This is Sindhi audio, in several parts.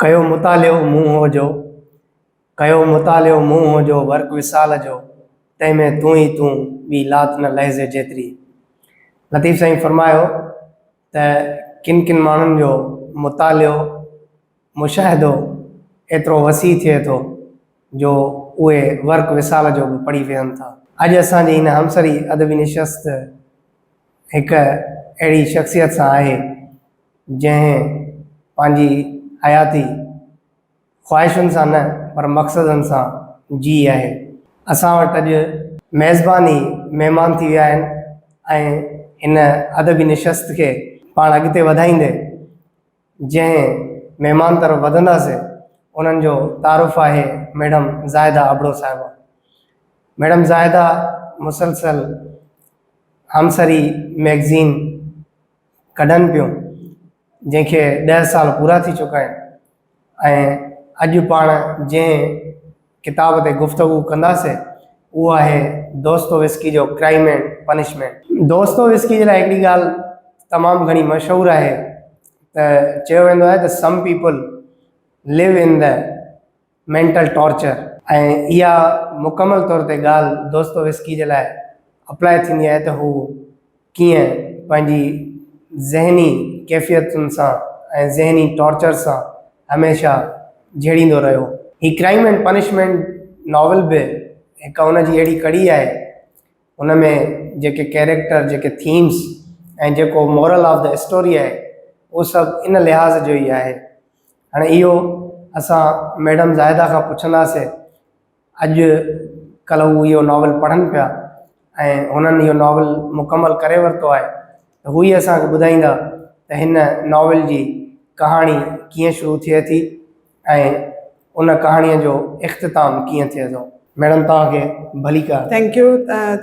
ڪيو مطالعو مون هو جو، ڪيو مطالعو مون هو جو ورق وصال جو، تنهن ۾ تون ئي تون، ٻي لات نه لحظي جيتري. لطيف سائين فرمايو ته ڪن ڪن ماڻهن جو مطالعو، مشاهدو ايترو وسيع ٿئي ٿو جو اهي ورق وصال جو به پڙهي ويهن ٿا. اڄ اسان جي هن همسري ادبي نشست هڪ اهڙي شخصيت سان آهي، جنهن پنهنجي حياتي خواهشن سان نه پر مقصدن سان جيئي آهي. اسان وٽ اڄ ميزبان ئي مهمان ٿي ويا آهن ۽ هن ادبي نشست کي پاڻ اڳتي وڌائيندي جنهن مهمان طرف وڌنداسين انهن جو تعارف آهي ميڊم زاهده ابڙو صاحبه. ميڊم زاهده مسلسل همسري مئگزين ڪڍن پيون جنهن کي ڏهه سال پورا ٿي چڪا آهن ۽ اڄ پاڻ جنهن ڪتاب تي گفتگو ڪنداسين اهو آهي دوستووسڪي جو ڪرائيم اينڊ پنشمينٽ. دوستووسڪي جي لاء هڪڙي ڳالهه تمام گهڻي مشهور آهي ته چيو ويندو آهي ته some people live in the mental torture ۽ اها مڪمل طور تي ڳالهه دوستووسڪي جي لاء اپلاء ٿيندي آهي ته هو ڪيئن پنهنجي ذهني ڪيفيتن سان ۽ ذهني ٽارچر سان هميشه جهيڙيندو رهيو. هي ڪرائيم اينڊ پنشمينٽ ناول به هڪ ان جي اهڙي ڪڙي آهي، ان ۾ جيڪي ڪيريڪٽر، جيڪي ٿيمز ۽ جيڪو مورل آف the story آهي، اهو سڀ ان لحاظ جو ئي آهي. هاڻي اهو اسان ميڊم زاهده کان پڇنداسين. اڄ ڪلهه هو اهو ناول پڙهن پيا ۽ هنن اهو ناول مڪمل ڪري ورتو آهي ته هو ئي اسان کي ٻڌائيندا ته هن ناول جي ڪهاڻي ڪيئن شروع ٿئي ٿي ۽ ان ڪهاڻيء جو اختتام ڪيئن ٿئي ٿو. ميڊم توهان کي ڀليڪار. Thank you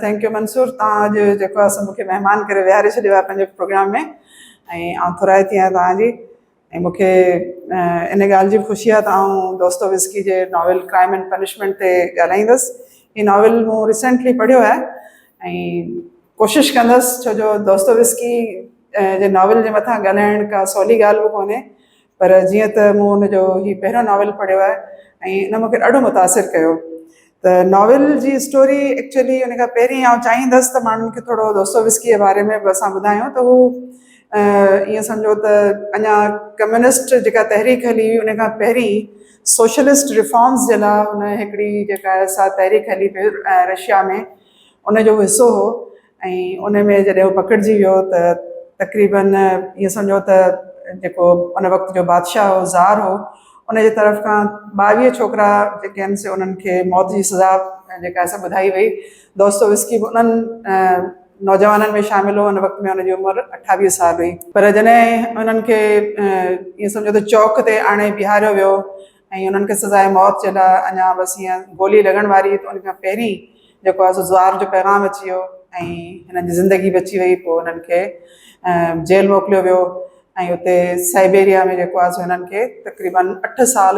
thank you Mansoor توهان اڄ جيڪو آهي سو مون کي مهمان ڪري ويهاري ڇڏيو آهي پنهنجي پروگرام ۾ ۽ آئون ٿورائتي آهيان توهان جي ۽ مون کي ان ڳالهه جي به خوشي آهي ته آئون دوستو وسڪي جي ناول ڪرائم اينڊ پنشمينٽ تي ڳالهائيندس. هي ناول مون ريسينٽلي پڙهيو آهي ۽ ڪوشش ڪندس ڇو جو دوستو وسڪي جي ناول جي مٿان ڳالهائڻ ڪا سولي ڳالهه به ڪونهي پر جيئن ته مون ان جو هي پهريون ناول پڙهيو آهي ۽ ان مون کي ڏاڍو متاثر ڪيو. ته ناول جي اسٽوري ايڪچوئلي ان کان پهرين آئون چاهيندس ته ماڻهن کي ٿورو دوستووسڪي جي باري ۾ به اسان ٻڌايون ته هو ائين سمجهو ته اڃا ڪميونسٽ جيڪا تحريڪ هلي هئي ان کان پهرين سوشلسٽ ريفارمز جي لاء هن هڪڙي جيڪا آهي سا تحريڪ هلي پئي رشيا ۾ ان جو حصو هو ۽ ان ۾ جڏهن هو پڪڙجي ويو ته تقريبن ائين سمجهو ته جيڪو ان وقت جو بادشاهه هو زار هو ان جي طرف کان 22 ڇوڪرا جيڪي آهن سي انهن کي موت جي سزا جيڪا سا ٻڌائي وئي. دوستو وسڪي به انهن نوجوانن ۾ شامل هو ان وقت ۾ ان جي عمر 28 سال هئي. پر جڏهن انهن کي ائين سمجهو ته چوڪ تي آڻي بيهاريو ويو ۽ انهن کي سزاء موت جي لاء اڃا بس ائين گولي لڳڻ واري هئي ته ان کان پهرين جيڪو آهي سو زوار جو پيغام اچي ويو ۽ هنن جي زندگي بچي وئي پوء هنن کي جيل موڪليو ويو ۽ اتي سائبيريا ۾ جيڪو آهي سو هنن کي تقريبن اٺ سال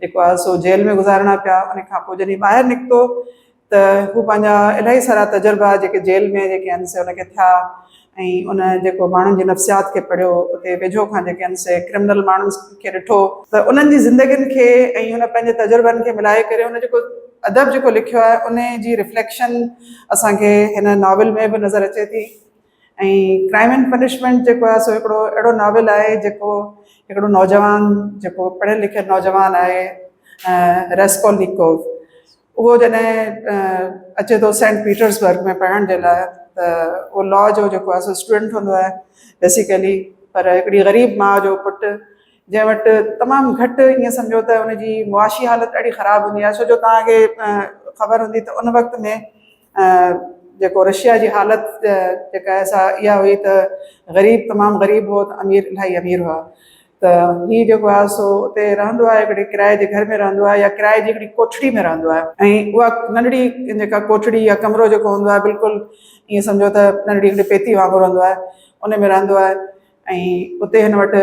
جيڪو آهي سو جيل ۾ گذارڻا پيا ان کان پوء جڏهن ٻاهر نڪتو ته هو پنهنجا الاهي سارا تجربا جيڪي جيل ۾ جيڪي آهن سي ان کي ٿيا ۽ ان جيڪو ماڻهن جي نفسيات کي پڙهيو، اتي ويجهو کان جيڪي آهن سي ڪرمنل ماڻهن کي ڏٺو، ته انهن جي زندگين کي ۽ هن پنهنجي تجربن کي ملائي ڪري هن جيڪو ادب جيڪو لکيو آهي ان جي رفليڪشن اسان کي هن ناول ۾ به نظر اچي ٿي ۽ ڪرائم اينڊ پنشمينٽ جيڪو آهي سو هڪڙو اهڙو ناول آهي جيڪو هڪڙو نوجوان جيڪو پڙهيل لکيل نوجوان آهي ريسڪولنيڪوف اهو جڏهن اچي ٿو سينٽ پيٽرزبرگ ۾ پڙهڻ جي لاء ته اهو لا جو جيڪو آهي سو اسٽوڊنٽ هوندو آهي بيسيڪلي پر هڪڙي غريب ماء جو پٽ جنهن وٽ تمام گهٽ ائين سمجهو ته ان جي معاشي حالت ڏاڍي خراب هوندي آهي ڇو جو توهان کي خبر هوندي ته ان وقت ۾ جيڪو رشيا جي حالت جيڪا آهي سا اها هئي ته غريب تمام غريب هو ته امير الاهي امير هئا ته هي جيڪو آهي سو اتي رهندو آهي هڪڙي ڪرائي جي گهر ۾ رهندو آهي يا ڪرائي جي هڪڙي ڪوٺڙي ۾ رهندو آهي ۽ اها ننڍڙي جيڪا ڪوٺڙي يا ڪمرو جيڪو هوندو آهي بلڪل ائين سمجهو ته ننڍڙي هڪڙي پيتي وانگر هوندو آهي ان ۾ رهندو آهي ۽ اتي هن وٽ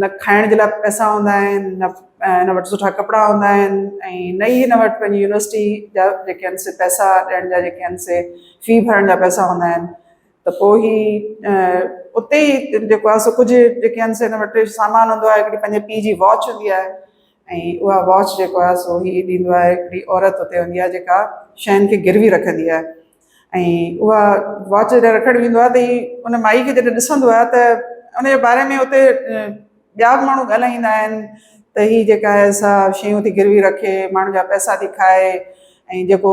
نه کائڻ جي لاء پئسا هوندا آهن نه هن وٽ سٺا ڪپڙا هوندا آهن ۽ نه ئي هن وٽ پنهنجي يونيورسٽي جا جيڪي آهن سي پئسا ڏيڻ جا جيڪي آهن سي في ڀرڻ جا پئسا هوندا آهن ته پوء هي اتي ئي جيڪو آهي سو ڪجهه جيڪي آهن سي هن وٽ سامان هوندو آهي هڪڙي پنهنجي پيء جي واچ هوندي آهي. ۽ اها واچ جيڪو آهي سو هي ڏيندو آهي هڪڙي عورت اتي هوندي آهي جيڪا شين کي گروي رکندي آهي ۽ اها واچ جڏهن رکڻ ويندو آهي ته هي ان مائي کي جڏهن ڏسندو آهي ته ان جي باري ۾ اتي ٻيا به ماڻهو ڳالهائيندا آهن ته هي جيڪا آهي سا شيون ٿي گروي رکي ماڻهن جا پئسا ٿي کائي ۽ جيڪو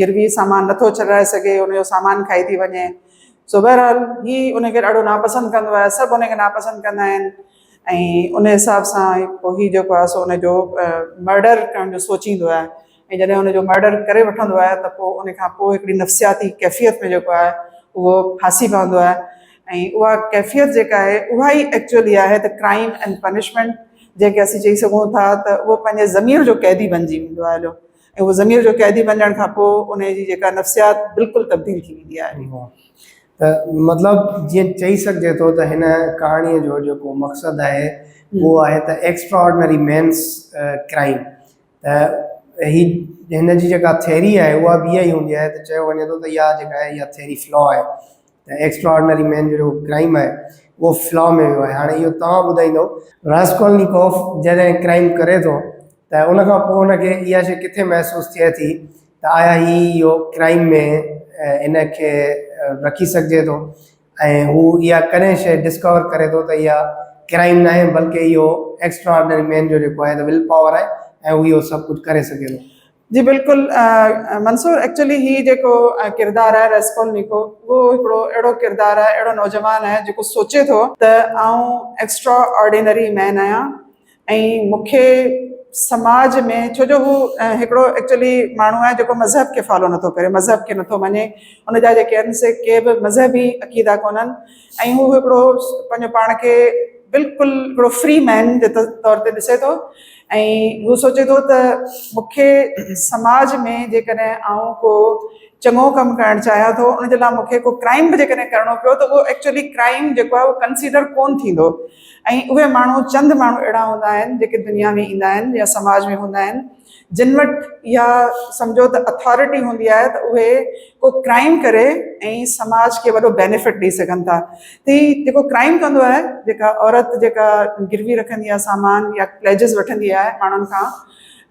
گروي سامان نٿو ڇڏائي سگهي ان جو سامان کائي ٿي وڃي سو بهرحال هي ان کي ڏاڍو ناپسند ڪندو آهي سڀ ان کي ناپسند ڪندا آهن ۽ ان حساب سان پوء هي جيڪو آهي سو ان جو مرڊر ڪرڻ جو سوچيندو آهي ۽ جڏهن ان جو مرڊر ڪري وٺندو آهي ته پوء ان کان پوء هڪڙي نفسياتي ڪيفيت ۾ جيڪو آهي اهو ڦاسي پوندو آهي ۽ اها ڪيفيت جيڪا آهي اها ئي ايڪچوئلي آهي ته ڪرائيم اينڊ پنشمينٽ جنهن کي اسين چئي سگهون ٿا ته اهو پنهنجي ضمير جو قيدي بنجي ويندو آهي هليو ۽ اهو ضمير جو قيدي بنجڻ کان پوء ان جي جيڪا نفسيات بلڪل تبديل ٿي ويندي آهي. ته مطلب جيئن چئي سگهجي ٿو ته هن ڪهاڻيء جو جيڪو مقصد آهي اهو آهي ته ايڪسٽرا آرڊنري مينس ڪرائيم ته هي هن جي جيڪا ٿيري آهي اها به اها ئي هوندي آهي ته چيو وڃي ٿو ته اها جيڪا آهي اها ٿيري فلا آهي ته ايڪسٽرا آرڊنري مين جو جيڪو ڪرائيم آهي اهو فلا ۾ ويو آهي هاڻي اهو توهان ٻڌائيندو. راسڪولنيڪوف جڏهن ڪرائيم ڪري ٿو ته ان کان پوء هن کي اها شيء ڪٿي محسوس ٿئي ٿي ته آيا هي اهو ڪرائيم ۾ ان کي رکي سگهجي ٿو ۽ هو اها ڪڏهن شيء ڊسڪور ڪري ٿو ته اها ڪرائيم ناهي بلڪه اهو ايڪسٽرا آرڊنري مين جو جيڪو آهي ته will power آهي ۽ هو اهو سڀ ڪجهه ڪري سگهي ٿو. جي بلڪل منصور ايڪچولي هي جيڪو ڪردار آهي ريسڪولنيڪو اهو هڪڙو اهڙو ڪردار آهي اهڙو نوجوان آهي جيڪو سوچي ٿو ته آئون ايڪسٽرا آرڊينري مين آهيان ۽ مون کي سماج ۾ ڇو جو هو هڪڙو ايڪچولي ماڻهو آهي جيڪو مذهب کي فالو نٿو ڪري مذهب کي نٿو مڃي ان جا جيڪي آهن سي ڪي به مذهبي عقيدا ڪونهن ۽ هو هڪڙو پنهنجو پاڻ کي بلڪل هڪڙو فري مين جي طور تي ڏسي ٿو ۽ هو سوچي ٿو ته مون کي سماج ۾ جيڪڏهن آئون ڪو چڱو ڪم ڪرڻ چاهيان ٿو ان جي لاء مون کي ڪو ڪرائيم به جيڪڏهن ڪرڻو پيو ته اهو ايڪچولي ڪرائيم جيڪو آهي اهو ڪنسيڊر ڪونه ٿيندو ۽ اهي ماڻهو چند ماڻهو اهڙا هوندا آهن جيڪي دنيا ۾ ايندا آهن يا سماج ۾ هوندا آهن جن وٽ اها سمجهو ته اٿارٽي هوندي آهي ته اهي ڪو ڪرائيم ڪري ۽ سماج کي وڏو بينيفٽ ڏئي سگهن ٿا ته هي جيڪو ڪرائيم ڪندو آهي جيڪا عورت جيڪا گروي رکندي آهي سامان يا پليجز وٺندي آهي ماڻهن کان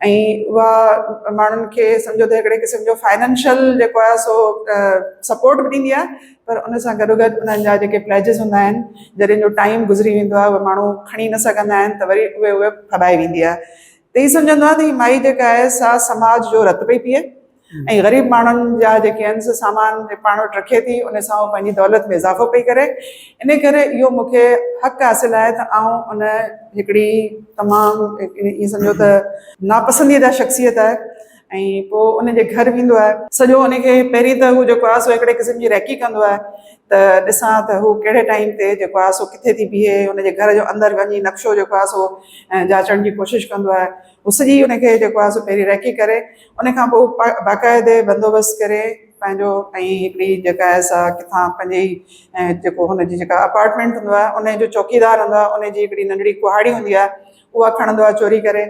۽ اها ماڻهن کي سمجهو ته هڪڙي قسم جو فائنانشل جيڪو آهي سو سپورٽ به ڏيندي آهي پر ان سان گڏو گڏ انهن جا جيڪي پليجز هوندا آهن جڏهن جو ٽائيم گذري ويندو آهي اهي ماڻهو کڻي نه سگهندا آهن ته وري اهي اهي ڦٻائي ويندي آهي ته هي سمجهندو آهي ته هي مائي جيڪا آهي سا سماج جو رت پئي پيئي ۽ غريب ماڻهن جا جيڪي آهن سي سامان پاڻ وٽ رکي ٿي ان سان هو پنهنجي دولت ۾ اضافو پئي ڪري ان ڪري اهو مون کي حق حاصل آهي ته آئون ان هڪڙي تمام ائين سمجهو ته ناپسنديده شخصيت آهي ۽ پوء ان جي گهر ويندو آهي سڄو ان کي پهرين ته هو جيڪو آهي سو هڪڙي قسم جي ريڪي ڪندو آهي ته ڏسان ته هو ڪهڙي ٽائيم تي جيڪو آهي سو ڪٿي ٿي بيهي ان جي گهر جو اندر وڃي نقشو جيڪو آهي سو جاچڻ جي ڪوشش ڪندو آهي هو سڄي ان کي جيڪو آهي سو پهرين ريڪي ڪري ان کان پوء باقاعدي بندوبست ڪري پنهنجو ۽ هڪڙي جيڪا آهي سا ڪٿان پنهنجي ئي جيڪو هن جي جيڪا اپارٽمينٽ هوندو آهي ان جو چوڪيدار هوندو آهي ان جي هڪڙي ننڍڙي ڪهاڙي هوندي آهي اها کڻندو آهي چوري ڪري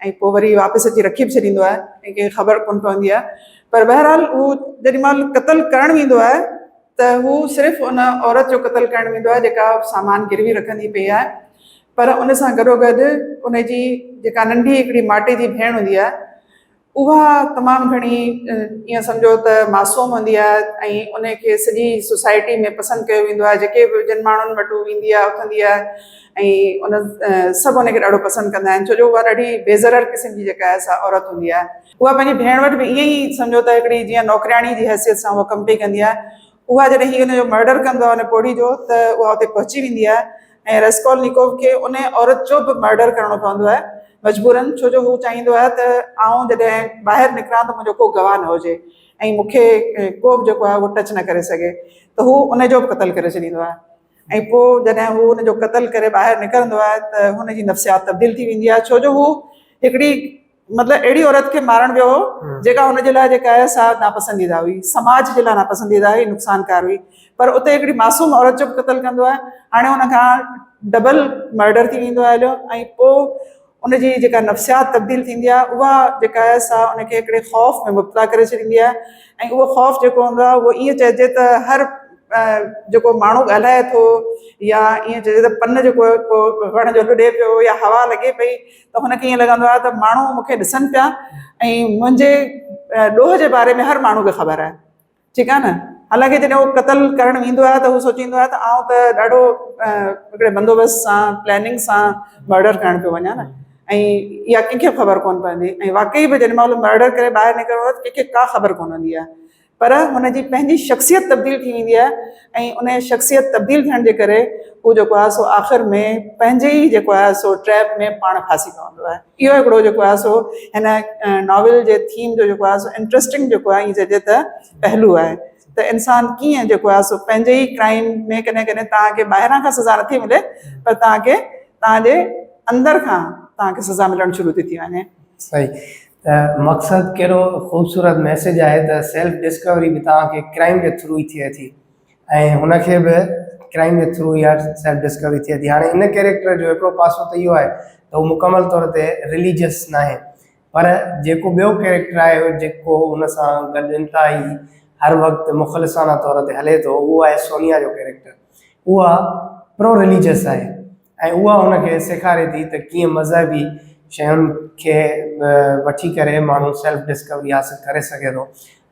۽ پوء وري واپس اچي رکي به ڇڏيندو آهي ۽ ڪنهن کي خبر ڪونه پوندي آهي پر بهرحال هو جيڏي مهل قتل ڪرڻ ويندو آهي ته هو صرف ان عورت جو قتل ڪرڻ ويندو آهي جيڪا سامان گروي رکندي پئي آهي پر ان سان گڏوگڏ ان جي جيڪا ننڍي هڪڙي ماٽي جي ڀيڻ هوندي آهي اها تمام گهڻي ائين سمجهو ته معصوم هوندي آهي ۽ ان کي سڄي سوسائٽي ۾ پسند ڪيو ويندو آهي جيڪي به جن ماڻهن وٽ هو ويندي آهي اٿندي آهي ۽ ان سڀ ان کي ڏاڍو پسند ڪندا آهن ڇو جو اها ڏاڍي بي ضرر قسم جي جيڪا آهي سا عورت هوندي آهي اها پنهنجي ڀيڻ وٽ به ائين ئي سمجهو ته هڪڙي جيئن نوڪرياڻي جي حيثيت سان اها ڪم پئي ڪندي آهي اها جڏهن هي ان جو مرڊر ڪندو آهي ان پوڙهي جو ته اها اتي پهچي ويندي آهي ۽ رسڪولنيڪوف کي ان عورت جو به مرڊر ڪرڻو پوندو آهي مجبورن ڇو جو هو چاهيندو آهي ته آئون جڏهن ٻاهر نڪران ته منهنجو ڪو گواهه نه هجي ۽ مون کي ڪو به جيڪو آهي اهو ٽچ نه ڪري سگهي ته هو ان جو به قتل ڪري ڇڏيندو آهي ۽ پوء جڏهن هو ان جو قتل ڪري ٻاهر نڪرندو آهي ته هن جي نفسيات تبديل ٿي ويندي آهي ڇو جو هو هڪڙي مطلب اهڙي عورت کي مارڻ ويو هو جيڪا هن جي لاء جيڪا آهي سا ناپسنديده هئي سماج جي لاء ناپسنديده هئي نقصانڪار هئي پر اتي هڪڙي معصوم عورت جو به قتل ڪندو آهي هاڻي هن کان ڊبل مرڊر ٿي ويندو آهي هليو ۽ پوء ان جي جيڪا نفسيات تبديل ٿيندي آهي اها جيڪا آهي سا ان کي هڪڙي خوف ۾ مبتلا ڪري ڇڏيندي آهي ۽ اهو خوف جيڪو هوندو آهي اهو ائين چئجي ته هر جيڪو ماڻهو ڳالهائي ٿو يا ائين چئجي ته پن جيڪو ڪو وڻ جو لڏي پيو يا هوا لڳي پئي ته هن کي ائين لڳندو آهي ته ماڻهو مون کي ڏسن پيا ۽ منهنجي ڏوهه جي باري ۾ هر ماڻهو کي خبر آهي. ٺيڪ آهي نه. حالانڪه جڏهن هو قتل ڪرڻ ويندو آهي ته هو سوچيندو آهي ته آئون ته ڏاڍو هڪڙي بندوبست سان پلاننگ سان مرڊر ڪرڻ پيو وڃان نه ۽ اها ڪنهن کي به خبر ڪونه پوندي ۽ واقعي به جيڏي مهل مرڊر ڪري ٻاهر نڪرندو آهي ته ڪنهن کي ڪا خبر ڪونه هوندي آهي پر هن جي پنهنجي شخصيت تبديل ٿي ويندي آهي ۽ ان شخصيت تبديل ٿيڻ جي ڪري هو جيڪو آهي سو آخر ۾ پنهنجي ئي جيڪو آهي سو ٽريپ ۾ پاڻ ڦاسي پوندو آهي. اهو هڪڙو جيڪو آهي سو هن ناول جي ٿيم جو جيڪو آهي سو انٽرسٽنگ جيڪو آهي ائين چئجي ته پهلو آهي ته انسان ڪيئن جيڪو آهي سو پنهنجي ئي ڪرائم ۾ ڪڏهن ڪڏهن توهان کي ٻاهران کان سزا نٿي ملي پر توهان کي توهان جي اندر کان توهان کي سزا ملڻ شروع ٿي ٿي وڃي. صحيح ته مقصد ڪهڙو خوبصورت ميسيج آهي ته سيلف ڊسڪوري به توهان کي ڪرائم جي ٿرو ئي ٿئي ٿي ۽ هن کي به ڪرائم جي ٿرو اها سيلف ڊسڪوري ٿئي ٿي. هاڻي ان ڪيريڪٽر جو هڪڙو پاسو ته اهو آهي ته هو مڪمل طور تي رليجس ناهي پر جيڪو ٻيو ڪيريڪٽر آهي جيڪو هن سان گڏ انتهائي هر وقت مخلصانه طور تي هلي ٿو اهو آهي سونيا جو ڪيريڪٽر اها پرو رليجس آهي ۽ اها هن کي سيکاري ٿي ته ڪيئن مذهبي شين کي وٺي ڪري ماڻهو سيلف ڊسڪوري حاصل ڪري سگهي ٿو.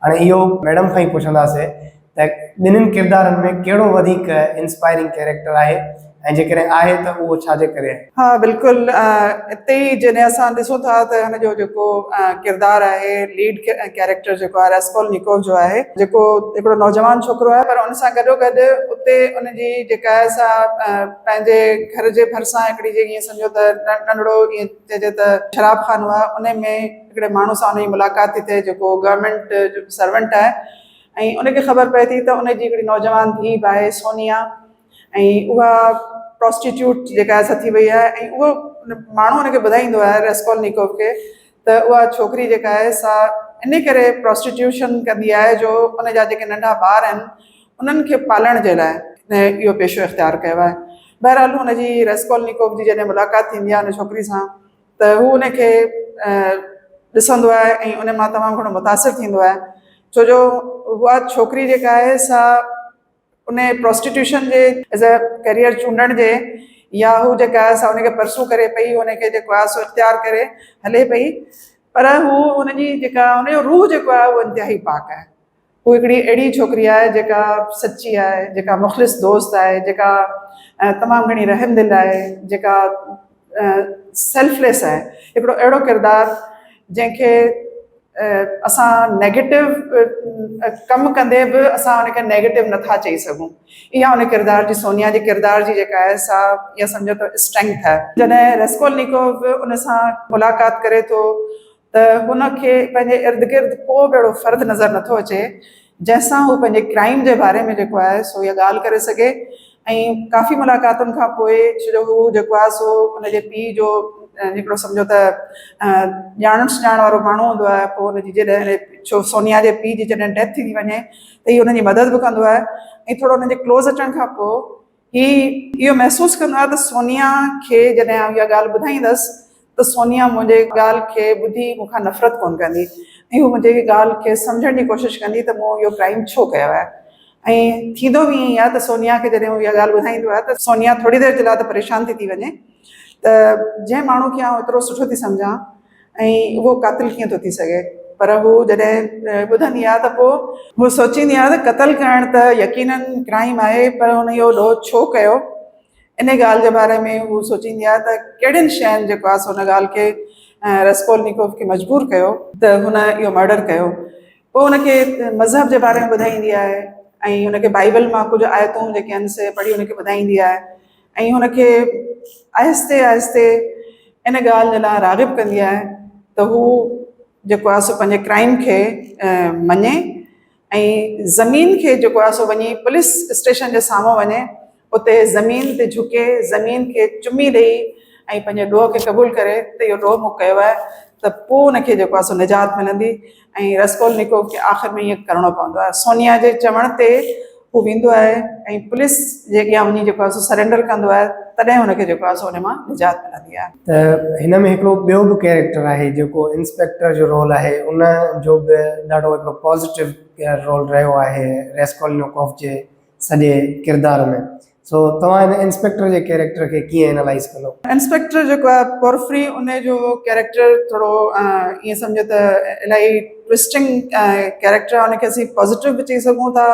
هاڻي اهو ميڊم کان ئي پڇنداسين ته ٻنهين ڪردارن ۾ ڪهڙو وڌيڪ انسپائرنگ ڪيريڪٽر آهي ۽ جيڪڏهن آهي ته اهو ڇا جي ڪري آهي؟ ها بلڪل اتي ئي جڏهن اسان ڏسون ٿا ته هن جو جيڪو ڪردار آهي ليڊ ڪيريڪٽر جيڪو آهي راسڪولنيڪوف جو آهي جيڪو هڪڙو نوجوان ڇوڪرو آهي پر ان سان گڏو گڏ اتي ان جي جيڪا آهي سا پنهنجي گهر جي ڀرسان هڪڙي جي ائين سمجهو ته ننڍڙو ائين چئجي ته شراب خانو آهي ان ۾ هڪڙي ماڻهو سان ان جي ملاقات ٿي ٿئي جيڪو گورنمينٽ جو سرونٽ آهي ۽ ان کي خبر پئي ٿي ته ان جي هڪڙي نوجوان ڌيء به آهي سونيا ۽ اها پراسٽيٽيوٽ جيڪا آهي سا ٿي وئي آهي ۽ اهو ماڻهو ان کي ٻڌائيندو آهي ريسڪولنيڪوف کي ته اها ڇوڪري جيڪا آهي سا ان ڪري پراسٽيٽيوشن ڪندي آهي جو ان جا جيڪي ننڍا ٻار آهن انهن کي پالڻ جي لاء اهو پيشو اختيار ڪيو آهي. بهرحال هن جي ريسڪولنيڪوف جي جڏهن ملاقات ٿيندي آهي ان ڇوڪري سان ته هو ان کي ڏسندو آهي ۽ ان مان تمام گهڻو متاثر ٿيندو آهي ڇو جو اها ڇوڪري جيڪا آهي سا ان پراسٽيٽيوشن جي ايز اي ڪيريئر چونڊڻ جي يا هو جيڪا آهي سا ان کي پرسو ڪري پئي ان کي جيڪو آهي سو اختيار ڪري هلي پئي پر هو ان جي جيڪا ان جو روح جيڪو آهي اهو انتهائي پاڪ آهي هو هڪڙي اهڙي ڇوڪري آهي جيڪا سچي آهي جيڪا مخلص دوست آهي جيڪا تمام گهڻي رحم دل آهي جيڪا سيلف ليس آهي هڪڙو اهڙو ڪردار جنهن کي اسان نيگيٽو ڪم ڪندي به اسان ان کي نيگيٽو نٿا چئي سگهون اها ان ڪردار جي سونيا جي ڪردار جي جيڪا آهي سا اها سمجهو ته اسٽرينگٿ آهي جڏهن رسڪولنيڪوف ان سان ملاقات ڪري ٿو ته هن کي پنهنجي ارد گرد ڪو به اهڙو فرد نظر نٿو اچي جنهن سان هو پنهنجي ڪرائيم جي باري ۾ جيڪو آهي سو اها ڳالهه ڪري سگهي ۽ ڪافي ملاقاتن کان پوء ڇو جو هو جيڪو آهي سو ان جي پيء جو هڪڙو سمجهو ته ڄاڻڻ سڃاڻڻ وارو ماڻهو هوندو آهي پوء ان جي جڏهن ڇو سونيا جي پيء جي جڏهن ڊيٿ ٿي ٿي وڃي ته هي انهن جي مدد به ڪندو آهي ۽ ٿورو انهن جي ڪلوز اچڻ کان پوء هي اهو محسوس ڪندو آهي ته سونيا کي جڏهن آئون اها ڳالهه ٻڌائيندس ته سونيا منهنجي ڳالهه کي ٻڌي مون کان نفرت ڪونه ڪندي ۽ هو منهنجي ڳالهه کي سمجهڻ جي ڪوشش ڪندي ته مون اهو ڪرائيم ڇو ڪيو آهي ۽ ٿيندو به ائين ئي آهي ته سونيا کي جڏهن هو اها ڳالهه ٻڌائيندو آهي ته سونيا ٿوري دير جي لاء ته پريشان ٿي ٿي وڃي ته جنهن ماڻهو کي آئون ايترو سٺو ٿي سمجهان ۽ اهو قاتل ڪيئن ٿو ٿي سگهي پر هو جڏهن ٻڌندي آهي ته پوء هو سوچيندي آهي ته قتل ڪرڻ ته يقينن ڪرائيم آهي پر هن اهو ڏوهه ڇو ڪيو ان ڳالهه جي باري ۾ هو سوچيندي آهي ته ڪهڙين شين جيڪو آهي سو ان ڳالهه کي رسڪولنيڪوف کي مجبور ڪيو ته هن اهو مرڊر ڪيو پوء هن کي مذهب جي باري ۾ ٻڌائيندي آهي ۽ هن کي بائيبل مان ڪجهه آيتون جيڪي آهن سي پڙهي هن کي ٻڌائيندي آهي ۽ هن کي آهستي آهستي ان ڳالهه جي لاء راغب ڪندي آهي ته هو جيڪو آهي سو پنهنجي ڪرائيم کي مڃي ۽ زمين کي جيڪو آهي سو وڃي پوليس اسٽيشن جي سامهون وڃي اتي زمين تي جهڪي زمين کي چمي ڏئي ۽ پنهنجي ڏوهه کي قبول ڪري ته اهو ڏوهه مون ڪيو آهي ته پوء ان کي جيڪو آهي سو نجات ملندي ۽ رسڪولنيڪوف کي آخر ۾ ائين ڪرڻو پوندو آهي. سونيا جي چوڻ تي هو ويندو آهي ۽ پوليس جي اڳيان وڃي جيڪو آهي سو سرينڊر ڪندو آهي تڏهن هن کي جيڪو آهي سو ان مان نجات ملندي آهي. ته هن ۾ هڪڙو ٻيو به ڪيريڪٽر آهي جيڪو انسپيڪٽر جو رول آهي ان جو به ڏاڍو هڪڙو پازيٽو رول رهيو آهي ريسڪولنيڪوف جي سڄي ڪردار ۾. سو توهان هن انسپيڪٽر جي ڪيريڪٽر کي ڪيئن اينالائيز ڪندو؟ انسپيڪٽر جيڪو آهي پورفري ان جو ڪيريڪٽر ٿورو ائين سمجهو ته الاهي ٽوئسٽنگ ڪيريڪٽر آهي ان کي اسين پازيٽو به چئي سگهون ٿا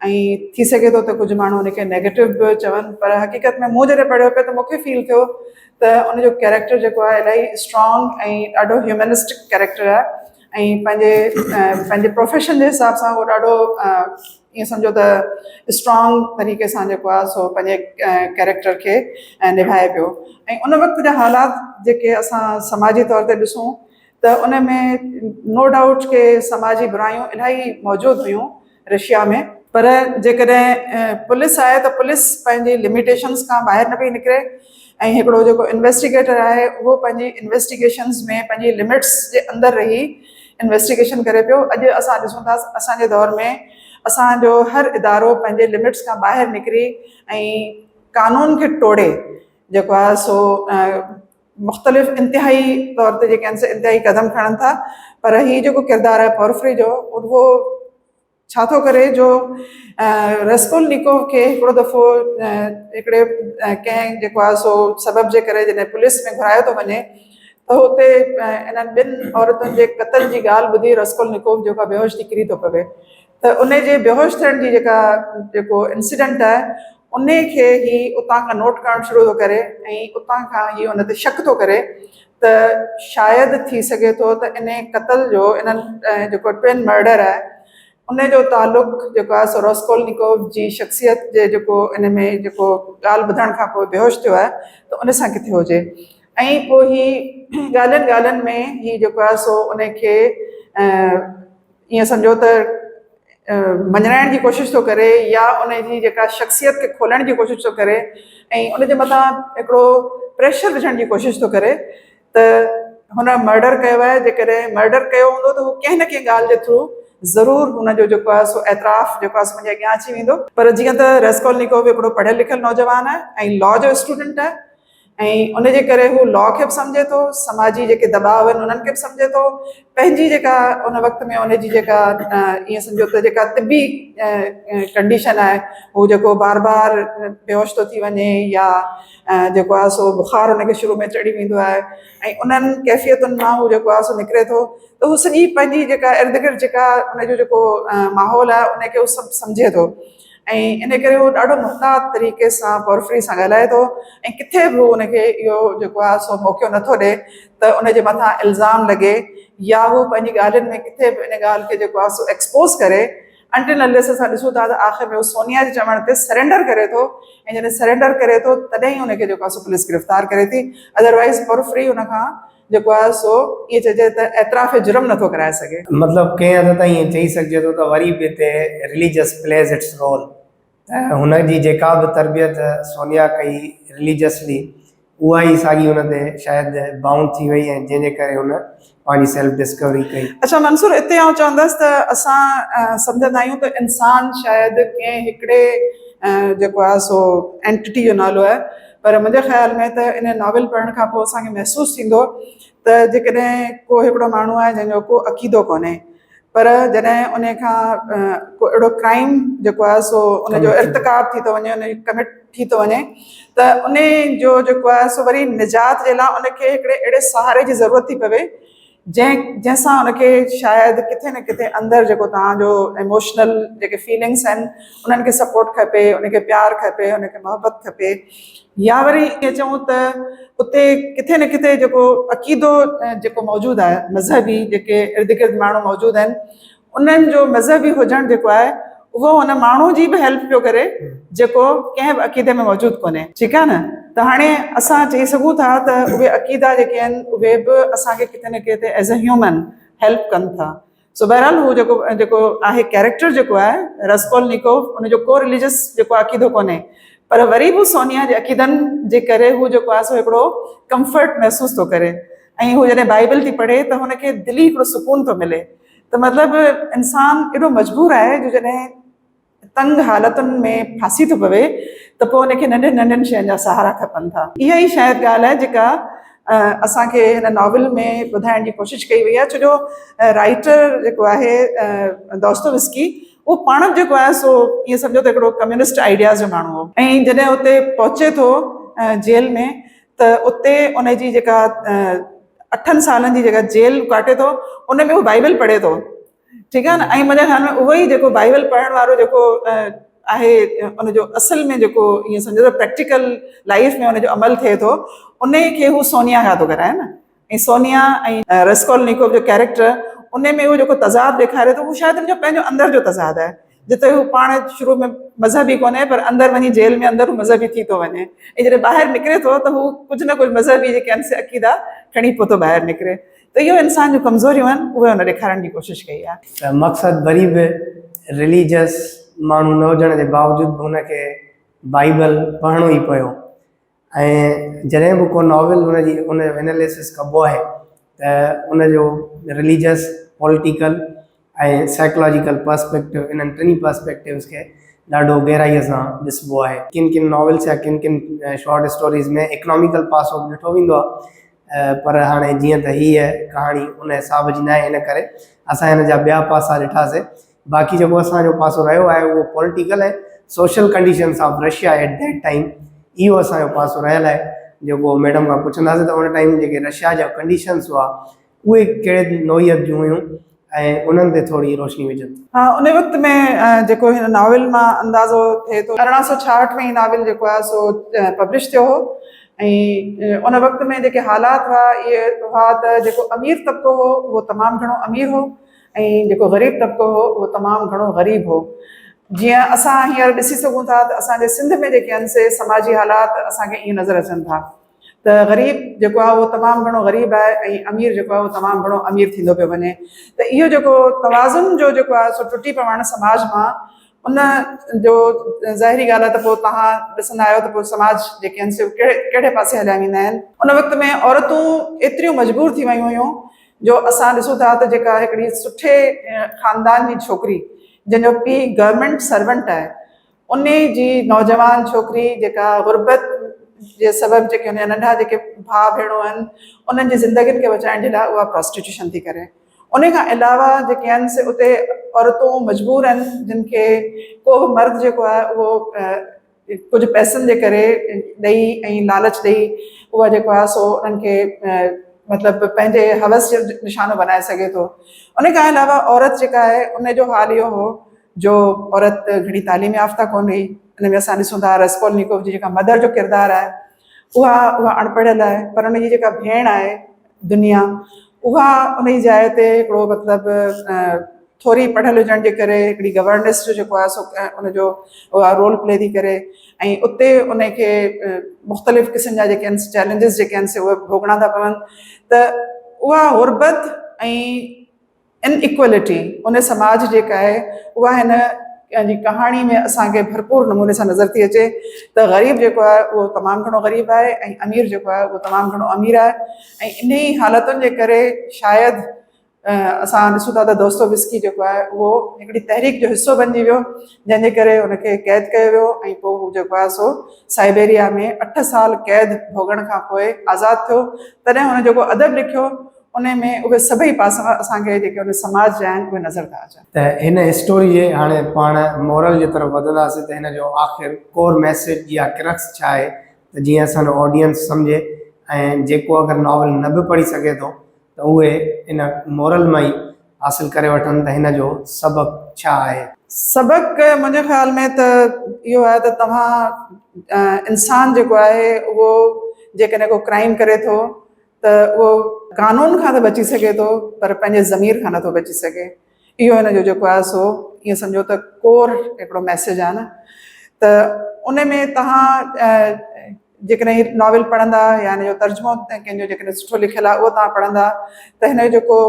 ۽ ٿي سگهي ٿو ته ڪجهه ماڻهو ان کي نيگيٽو به چون پر حقيقت ۾ مون جڏهن پڙهيو پئي ته مون کي فيل ٿيو ته ان جو ڪيريڪٽر جيڪو آهي الاهي اسٽرانگ ۽ ڏاڍو هيومنسٽڪ ڪيريڪٽر آهي ۽ پنهنجي پنهنجي پروفيشن جي حساب سان هو ڏاڍو ائين سمجهو ته اسٽرانگ طريقي سان جيڪو آهي سو پنهنجي ڪيريڪٽر کي نڀائي پيو ۽ ان وقت جا حالات جيڪي اسان سماجي طور تي ڏسون ته ان ۾ نو ڊائوٽ ڪي سماجي برايون الاهي موجود هيون رشيا ۾ پر جيڪڏهن پوليس آهي ته پوليس پنهنجي لميٽيشنس کان ٻاهر نه پئي نڪري ۽ هڪڙو جيڪو انويسٽيگيٽر آهي اهو پنهنجي انويسٽيگيشنز ۾ پنهنجي لمٽس جي اندر رهي انويسٽيگيشن ڪري پيو. اڄ اسان ڏسون ٿا اسان جي دور ۾ اسان جو هر ادارو پنهنجي لمٽس کان ٻاهر نڪري ۽ قانون کي ٽوڙي جيڪو آهي سو مختلف انتهائي طور تي جيڪي آهن سي انتهائي قدم کڻن ٿا پر هي جيڪو ڪردار آهي پورفري جو اهو ڇا ٿو ڪري جو رسڪولنيڪوف کي هڪڙو دفعو هڪڙي ڪنهن جيڪو آهي سو سبب جي ڪري جڏهن پوليس ۾ گهرايو ٿو وڃي ته اتي انهن ٻن عورتن جي قتل جي ڳالهه ٻڌي رسڪولنيڪوف جيڪو آهي بيهوش ٿي ڪري ٿو پوي ته ان جي بيهوش ٿيڻ جي جيڪا جيڪو انسيڊنٽ آهي ان کي هي اتان کان نوٽ ڪرڻ شروع ٿو ڪري ۽ اتان کان هي ان تي شڪ ٿو ڪري ته شايد ٿي سگهي ٿو ته انهي قتل جو انهن جيڪو ٽوئن مرڊر آهي ان جو تعلق جيڪو آهي سو راسڪولنيڪوف جي شخصيت جي جيڪو ان ۾ جيڪو ڳالهه ٻڌڻ کان پوء بيهوش ٿيو آهي ته ان سان ڪٿي هجي ۽ پوء هي ڳالهين ڳالهين ۾ هي جيڪو آهي سو ان کي ائين سمجهو ته مڃرائڻ جي ڪوشش ٿو ڪري يا ان جي جيڪا شخصيت کي کولڻ جي ڪوشش ٿو ڪري ۽ ان جي مٿان هڪڙو پريشر وجهڻ جي ڪوشش ٿو ڪري ته هن مرڊر ڪيو آهي جيڪڏهن مرڊر ڪيو هوندو ته هو ڪنهن نه ڪنهن ڳالهه جي ٿرو ضرور هن جو جيڪو آهي سو اعتراف جيڪو آهي سو منهنجي اڳيان اچي ويندو پر جيئن ته ريسڪولنيڪوف هڪڙو پڙهيل لکيل نوجوان آهي ۽ لا جو اسٽوڊنٽ آهي ۽ ان جي ڪري هو لا کي به سمجهي ٿو، سماجي جيڪي دٻاء آهن انهن کي به سمجهي ٿو، پنهنجي جيڪا ان وقت ۾ ان جي جيڪا ائين سمجهو ته جيڪا طبي ڪنڊيشن آهي هو جيڪو بار بار بيهوش ٿو ٿي وڃي يا جيڪو آهي سو بخار ان کي شروع ۾ چڙهي ويندو آهي ۽ انهن ڪيفيتن مان هو جيڪو آهي سو نڪري ٿو ته هو سڄي پنهنجي جيڪا ارد گرد جيڪا ان جو جيڪو ماحول آهي ان کي هو سڀ سمجهي ٿو. ۽ ان ڪري هو ڏاڍو محتاط طريقي سان پورفري سان ڳالهائي ٿو ۽ ڪٿي به هو ان کي اهو جيڪو آهي سو موقعو نٿو ڏئي ته ان جي مٿان الزام لڳي يا هو پنهنجي ڳالهين ۾ ڪٿي به ان ڳالهه کي جيڪو آهي سو ايڪسپوز ڪري انٽل انليس اسان ڏسون ٿا ته آخر ۾ هو سونيا جي چوڻ تي سرينڊر ڪري ٿو ۽ جڏهن سرينڊر ڪري ٿو تڏهن ئي ان کي جيڪو آهي سو پوليس گرفتار ڪري ٿي ادروائز پورفري ان کان جيڪو آهي سو ائين چئجي ته اعتراف جرم نٿو ڪرائي سگهي. مطلب ڪنهن حد تائين ائين چئي سگهجي ٿو ته وري به هتي رليجس پليز it's role ته هن جي جيڪا به تربيت سونيا ڪئي رليجسلي اها ئي ساڳي هن تي شايد بائونڊ ٿي وئي ۽ جنهن جي ڪري هن پنهنجي سيلف ڊسڪوري ڪئي. اڇا منصور اتي آئون چوندس ته اسان سمجهندا آهيون ته انسان شايد ڪنهن هڪڙي جيڪو آهي سو اينٽيٽي جو نالو آهي پر منهنجي خيال ۾ ته ان ناول پڙهڻ کان پوء اسان کي محسوس ٿيندو ته جيڪڏهن ڪو هڪڙو ماڻهو آهي جنهن جو ڪو عقيدو ڪونهي پر جڏهن ان کان ڪو اهڙو ڪرائم جيڪو آهي سو ان جو ارتڪاب ٿي ٿو وڃي ان جو ڪمٽ ٿي ٿو وڃي ته ان جو جيڪو آهي سو وري نجات جي لاء ان کي هڪڙي اهڙي سهاري جي ضرورت ٿي پوي جنهن جنهن سان ان کي شايد ڪٿي نه ڪٿي اندر جيڪو توهان جو ايموشنل جيڪي فيلنگس آهن انهن کي سپورٽ کپي ان کي پيار کپي ان کي محبت کپي يا وري ائين چئون ته اتي ڪٿي نه ڪٿي جيڪو عقيدو جيڪو موجود آهي مذهبي جيڪي ارد گرد ماڻهو موجود آهن انهن جو مذهبي هجڻ جيڪو آهي اهو ان ماڻهو جي به هيلپ پيو ڪري جيڪو ڪنهن به عقيدي ۾ موجود ڪونهي ٺيڪ آهي نه ته هاڻي اسان چئي سگهون ٿا ته اهي عقيدا جيڪي آهن اهي به اسان کي ڪٿي نه ڪٿي ايز اي هيومن هيلپ ڪن ٿا سو بهرحال هو جيڪو جيڪو آهي ڪيريڪٽر جيڪو آهي رسڪول نيڪوف ان جو ڪو رليجس جيڪو عقيدو ڪونهي پر وري به سونيا جي عقيدن جي ڪري هو جيڪو آهي سو هڪڙو ڪمفرٽ محسوس ٿو ڪري ۽ هو جڏهن بائبل ٿي پڙهي ته هن کي دلي هڪڙو سڪون ٿو ملي ته مطلب انسان ايڏو مجبور آهي جو جڏهن تنگ حالتن ۾ ڦاسي ٿو پوي ته پوء ان کي ننڍين ننڍين شين جا سهارا کپن ٿا. اها ئي شايد ڳالهه آهي جيڪا اسان کي هن ناول ۾ ٻڌائڻ جي ڪوشش ڪئي وئي آهي ڇو جو رائيٽر جيڪو آهي دوستووسڪي اهو پاڻ به جيڪو آهي سو ائين سمجهو ته هڪڙو ڪميونسٽ آئيڊياز جو ماڻهو هو ۽ جڏهن اتي پهچي ٿو جيل ۾ ته اتي ان جي جيڪا اٺن سالن جي جيڪا جيل ڪاٽي ٿو ان ۾ هو بائبل پڙهي ٿو ٺيڪ آهي نه ۽ منهنجي خيال ۾ اهو ئي جيڪو بائبل پڙهڻ وارو جيڪو آهي ان جو اصل ۾ جيڪو ائين سمجهو ته پريڪٽيڪل لائف ۾ ان جو عمل ٿئي ٿو ان کي هو سونيا کان ٿو ڪرائي نه ۽ سونيا ۽ رسڪولنيڪوف جو ڪيريڪٽر ان ۾ اهو جيڪو تضاد ڏيکاري ٿو اهو شايد ان جو پنهنجو اندر جو تضاد آهي جتي هو پاڻ شروع ۾ مذهبي ڪونهي پر اندر وڃي جيل ۾ اندر هو مذهبي ٿي ٿو وڃي ۽ جڏهن ٻاهر نڪري ٿو ته هو ڪجهه نه ڪجهه مذهبي جيڪي آهن سي عقيدا کڻي پوء ٿو ٻاهر نڪري ته اهو انسان جون ڪمزوريون آهن اهي هن ڏيکارڻ جي ڪوشش ڪئي آهي. ته مقصد وري به رليجس ماڻهو نه هجڻ جي باوجود به هن کي بائيبل پڙهڻو ئي پيو ۽ جڏهن به ڪو ناول ان جي ان جو اناليسس ڪبو آهي ته ان جو رليجس، پوليٽيڪل ۽ سائيڪلاجيڪل پرسپيڪٽو انهن ٽنهي پرسپيڪٽوز کي ڏاڍو گهرائيء سان ڏسبو آهي. ڪن ڪن ناولس يا ڪن ڪن شارٽ اسٽوريز ۾ اڪناميڪل پاسو به ڏٺو ويندو آهي پر هاڻي جيئن ته هيء ڪهاڻي ان حساب جي ناهي ان ڪري اسان هن جا ٻيا پاسا ڏٺاسي باقي جيڪو اسان جو پاسو رهيو آهي اهو political ۽ social conditions of Russia at that time اهو اسان جو پاسو رهيل آهي جيڪو ميڊم کان پڇنداسين ته ان ٽائيم جيڪي رشيا جا ڪنڊيشنز هئا اهي ڪهڙي نوعيت جون هيون ۽ انهن تي ٿوري روشني وجهن. ها ان وقت ۾ جيڪو هن ناول مان اندازو ٿئي ٿو 1866 ۾ هي ناول جيڪو آهي سو پبلش ٿيو هو ۽ ان وقت ۾ جيڪي حالات هئا اهي هئا ته جيڪو امير طبقو هو اهو تمام گهڻو امير هو ۽ جيڪو غريب طبقو هو اهو تمام گهڻو غريب هو جيئن اسان هينئر ڏسي سگهون ٿا ته اسان جي سنڌ ۾ جيڪي آهن سي سماجي حالات اسان کي ائين نظر اچن ٿا ته غريب جيڪو آهي اهو تمام گهڻو غريب آهي ۽ امير جيڪو آهي اهو تمام گهڻو امير ٿيندو پيو وڃي ته اهو جيڪو توازن جو جيڪو آهي سو ٽٽي پوڻ سماج مان ان جو ظاهري ڳالهه آهي ته پوء توهان ڏسندا آهيو ته پوء سماج جيڪي آهن سي ڪهڙي ڪهڙي پاسي هليا ويندا آهن ان وقت ۾ عورتون ايتريون مجبور ٿي ويون هيون جو اسان ڏسون ٿا ته جيڪا هڪڙي سٺي خاندان جي ڇوڪري جنهن جو پيء گورنمينٽ سرونٽ آهي انهي جي نوجوان ڇوڪري جيڪا غربت جي سبب جيڪي ان جا ننڍا جيڪي ڀاء ڀيڻون آهن انهن جي زندگين کي بچائڻ جي لاء اها پراسٽيٽيوشن ٿي ڪري ان کان علاوه جيڪي آهن سي اتي عورتون مجبور آهن جن کي ڪو به مرد جيڪو آهي اهو ڪجهه پئسن جي ڪري ڏئي ۽ لالچ ڏئي اها جيڪو آهي سو انهن کي مطلب پنهنجي حوس جو نشانو بنائي سگهي ٿو ان کان علاوه عورت جيڪا آهي ان جو حال اهو هو جو عورت گهڻي تعليم يافته ڪونه هئي ان ۾ اسان ڏسون ٿا رسڪولنيڪوف جي جيڪا مدر جو ڪردار آهي اها اها اڻپڙهيل آهي پر ان جي جيڪا ڀيڻ آهي دنيا اها ان جي جاء تي هڪڙو مطلب ٿوري پڙهيل هجڻ جي ڪري هڪڙي گورننس جو جيڪو آهي سو ان جو اها رول پلي ٿي ڪري ۽ اتي ان کي مختلف قسم جا جيڪي آهن چئلينجز جيڪي آهن سي اهي ڀوڳڻا ٿا پون ته اها غربت ۽ ان ايڪوئلٽي ان سماج جيڪا آهي اها هن جي ڪهاڻي ۾ اسان کي ڀرپور نموني سان نظر ٿي اچي ته غريب جيڪو آهي اهو تمام گهڻو غريب آهي ۽ امير جيڪو آهي اهو تمام گهڻو امير آهي ۽ انهي حالتن جي ڪري شايد اسان ڏسون ٿا ته دوستو وسڪي جيڪو آهي اهو هڪڙي تحريڪ جو حصو بنجي ويو جنهن جي ڪري ان کي قيد ڪيو ويو ۽ پوء هو جيڪو آهي سو سائبيريا ۾ اٺ سال قيد ڀوڳڻ کان پوء آزاد ٿيو تڏهن هن جيڪو ادب لکيو انهي ۾ اهي سڀئي پاسا اسان کي جيڪي ان سماج جا آهن اهي نظر ٿا اچن. ته هن اسٽوري جي هاڻي پاڻ مورل جي طرف وڌنداسين ته هن جو آخر ڪور ميسيج يا ڪرڪس ڇا آهي ته جيئن اسان جو آڊينس سمجهي ۽ جيڪو اگر ناول نه به پڙهي سگهي ٿو ته اهي ان مورل مان ئي حاصل ڪري وٺن ته هن جو سبق ڇا آهي. سبق منهنجي خيال ۾ ته اهو آهي ته توهان انسان جيڪو آهي اهو جيڪڏهن ڪو ڪرائيم ڪري ٿو ته اهو قانون کان ته بچي سگهي ٿو پر پنهنجي ضمير کان نٿو بچي سگهي اهو هن جو جيڪو آهي سو ائين سمجهو ته ڪور هڪڙو ميسيج آهي نه ته ان ۾ توهان جيڪڏهن هي ناول پڙهندا يا هن جو ترجمو ڪنهن جو جيڪڏهن سٺو لکيل آهي اهو توهان پڙهندا ته هن جو جيڪو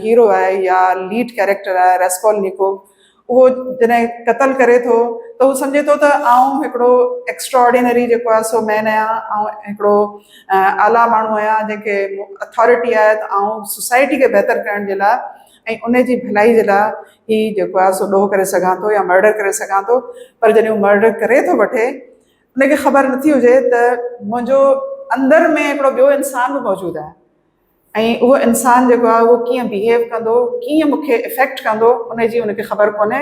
هيرو آهي يا ليڊ ڪيريڪٽر آهي ريسڪول نيڪو اهو جڏهن قتل ڪري ٿو ته هو سمجهي ٿو ته آئون هڪڙو ايڪسٽرا آرڊينري جيڪو آهي سو مين آهيان، آئون هڪڙو اعليٰ ماڻهو آهيان جنهن کي اٿارٽي آهي ته آئون سوسائٽي کي بهتر ڪرڻ جي لاء ۽ ان جي ڀلائي جي لاء هي جيڪو آهي سو ڏوهه ڪري سگهان ٿو يا مرڊر ڪري سگهان ٿو پر جڏهن هو مرڊر ڪري ٿو وٺي ان کي خبر نٿي هجي ته منهنجو اندر ۾ هڪڙو ٻيو انسان به موجود آهي. ۽ اهو انسان جيڪو آهي اهو ڪيئن بيهيو ڪندو، ڪيئن مون کي افيڪٽ ڪندو، ان جي ان کي خبر ڪونهي.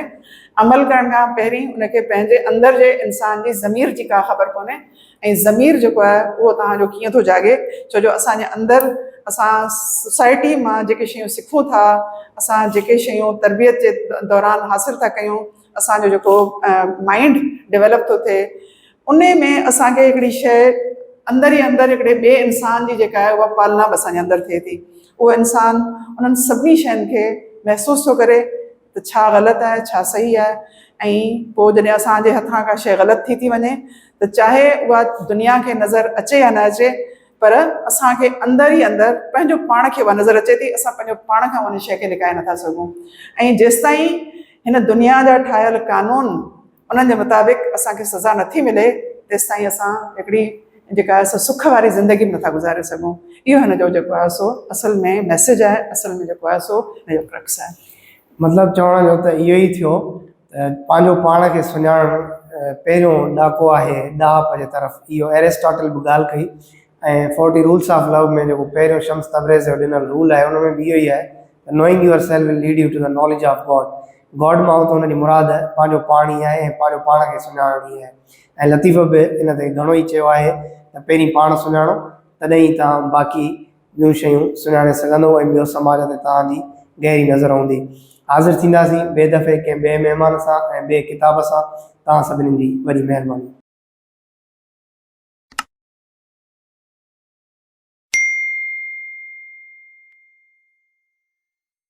عمل ڪرڻ کان پهرين ان کي پنهنجي اندر جي انسان جي ضمير جي ڪا خبر ڪونهي ۽ ضمير جيڪو آهي اهو توهان جو ڪيئن ٿو جاڳي، ڇو جو اسان جي اندر اسان سوسائٽي مان جيڪي شيون سکون ٿا، اسان جيڪي شيون تربيت جي دوران حاصل ٿا ڪيون، اسان جو جيڪو مائنڊ ڊيولپ ٿو ٿئي، انهي ۾ اسان کي هڪڙي شيء اندر ئي اندر هڪڙي ٻئي انسان جي جيڪا آهي اها پالنا به اسان جي اندر ٿئي ٿي. اهو انسان انهن سڀني شين کي محسوس ٿو ڪري ته ڇا غلط آهي ڇا صحيح آهي ۽ پوء جڏهن اسان جي هٿان ڪا شيء غلط ٿي ٿي وڃي ته چاهي اها دنيا کي نظر اچي يا نه اچي پر اسان کي اندر ئي اندر پنهنجو پاڻ کي اها نظر اچي ٿي اسان پنهنجو پاڻ کان ان شيء کي لڪائي نٿا سگهون ۽ جيستائين هن دنيا جا ٺاهيل قانون انهن جي مطابق اسان کي سزا نٿي ملي تيستائين اسان هڪڙي جيڪا آهي سو سک واري زندگي به نٿا گذاري سگهون. اهو هن جو جيڪو آهي سو اصل ۾ ميسيج آهي، اصل ۾ جيڪو آهي سو هن جو ڪرڪس آهي. مطلب چوڻ جو ته اهو ئي ٿيو ته پنهنجو پاڻ کي سڃاڻڻ پهريون ڏاڪو آهي ڏاهپ جي طرف. اهو ايرسٽاٽل به ڳالهه ڪئي ۽ فورٽي رولس آف لو ۾ جيڪو پهريون شمس تبريز جو ڏنل رول آهي ان ۾ به اهو ئي آهي ته knowing yourself will lead you to the knowledge of God. God مان اتي ان جي مراد پنهنجو پاڻ ئي آهي ۽ پنهنجو پاڻ کي سڃاڻڻ ئي آهي ۽ لطيف به ان تي گهڻو ئي چيو آهي ته پهرين پاڻ سڃاڻو تڏهن ئي توهان باقي ٻيون شيون سڃاڻي سگهندو ۽ ٻيو سماج تي توهان جي گهري نظر هوندي. حاضر ٿينداسين ٻئي دفعي ڪنهن ٻئي مهمان سان ۽ ٻئي ڪتاب سان توهان سڀني جي وڏي مهرباني.